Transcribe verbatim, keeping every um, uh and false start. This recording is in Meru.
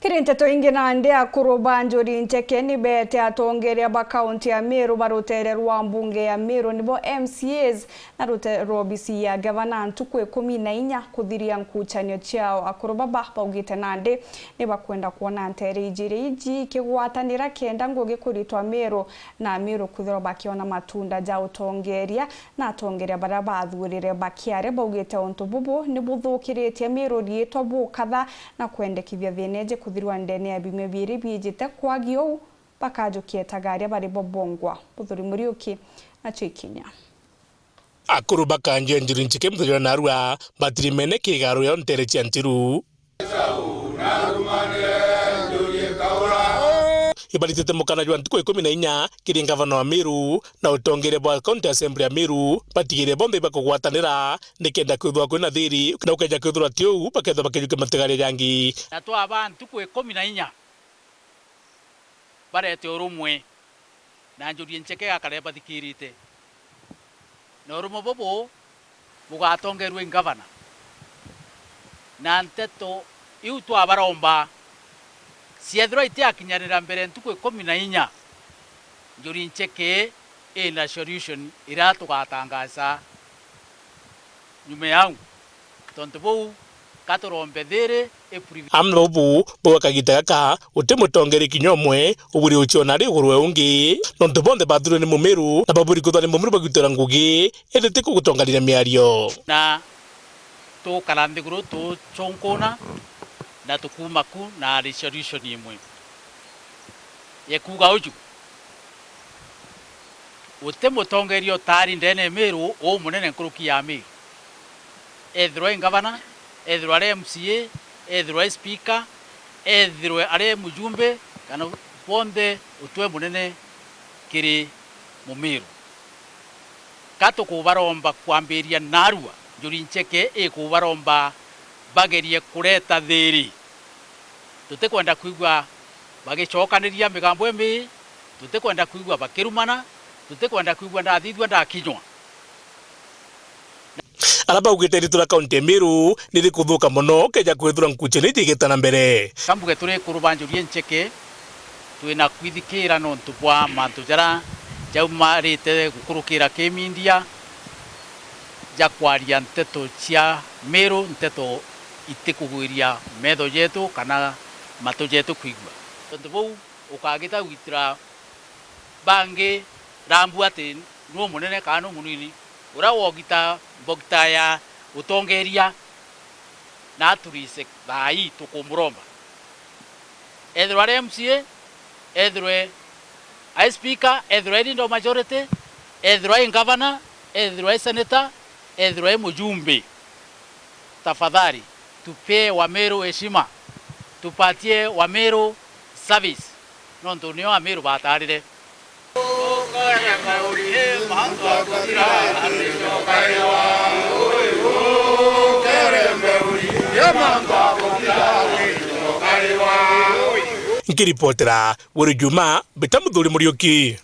Kiri nteto ingi nandi, akuru ba Njuri Ncheke ni beete atongeria ba kaunti ya Meru ba rutere rwa mbunge ya Meru, nibo M C As, na rutere rwa obisi ya gavana ntuku ikumi na inya kuthiria nkuchanio ciao. Akuru baba baugite nandi ni bakwenda kwona ntere ijiri iji ikigwatanira kenda ngugi kuritwa Meru, na Meru kwithirwa bakiona matunda ja utongeria. Na atongeria baria baathuurire bakiaria baugite untu bubu ni buthukiritie Meru riitwa bukatha na kwendekithia thiina iji kuthirwa ndene ya biumia biiri biijite. Kwagi uu, bakajukia itagaria bari bo bongwa. Muthuri Muriuki nacio ikinya. Akuru ba kanji ya Njuri Ncheke muthenya wa narua batirimene kigaro ya ntere cia Ntiru. Ibaritite mukana jwa ntuku ikumi na inya kiri ngavana wa Meru na utongeria bwa County Assembly ya Meru, batigire bonthe ibakugwatanira nikenda kwithirwa kwina thiri, na ukeja kwithirwa ti uu, bakethirwa bakijukia matigaria jangi. Na twaba ntuku ikumi na inya barete urumwe, na Njuri Ncheke igakara ibathikirite. Na urumwe bubu bugatongerua i ngavana. Na nteto iu twabaromba ciethirwa itiakinyanira mbere ntuku ikumi na inya, Njuri Ncheke ina solution iria tugatangaza nyuma yau. Tontu buu, ka turombe thiri i privilege. Amwe bau bauga kagita gaka guti mutongeria kinya umwe uburi uciona ari iguru wa ungi, nontu bonthe bathuurwe ni Mumiru na baburi kwithwa ni Mumiru bagitwira ngugi, indi ti kugutongania miario. Na tukara nthiguru tucunkuna na tukuma ku na resolution imwe ya kuuga uju. Guti mutongeria utaari ndene ya Meru umunene nkuruki ya Meru. Ethirwa i ngavana, ethirwa ari M C A, ethirwa i speaker, ethirwe ari mujumbe, kana bonthe utwe munene kiri Mumiru. Ka tukubaromba kwambiria narua, Njuri Ncheke ikubaromba bagerie kureta thiiri. Tutikwenda kwigua bagicokaniria migambo imii, tutikwenda kwigua bakirumana, tutikwenda kwigua ndathithua ndakinywa. Aria baugite iritu ria kaunti ya Meru ni rikuthuka mono keja kwithirwa nkuchani iji igita na mbere. Ka mbuge turi ikuru ba Njuri Ncheke, twina kwithikira nontu bwa mantu jaria jaumarite gukurukira ki media ja kwaria nteto cia Meru, nteto itikugwiria metho jetu kana matu jetu kwigua. Tontu buu, ukagita gwitira bangi rambu ati nu munene kana nu munini. Uria wogita mbogita ya utongeria na aturise thaa ii tukumuromba. Ethirwa ari M C A, ethirwe ai speaker, ethirwa ai leader of majority, ethirwa ai governor, ethirwa ai senator, ethirwa ai mujumbe. Tafadhali, tupee Wameru heshima, tupatie Wameru service, nontu nio Ameru batarire. Nkiripotera Weru Juma, mbita Muthuri Muriuki.